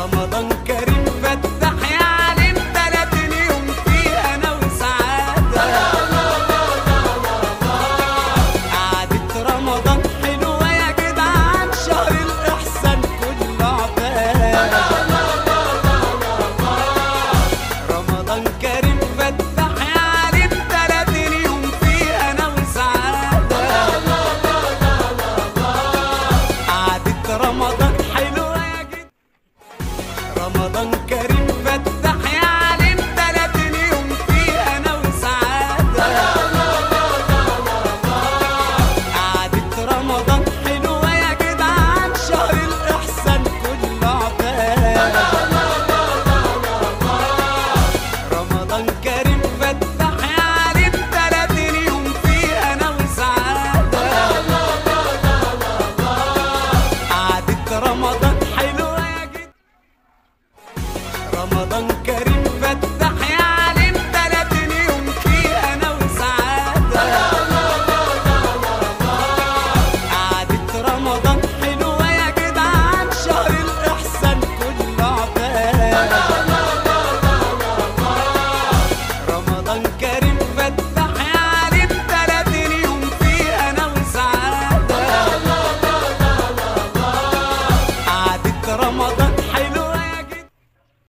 رمضان كريم فتح يا عالم، 30 يوم فيه انا وسعادة. قعدة رمضان حلوة يا جدعان، شهر الإحسان كله عبادة. رمضان كريم فتح يا عالم، 30 يوم فيه انا وسعادة. قعدة رمضان حلوة يا جدعان، رمضان كريم.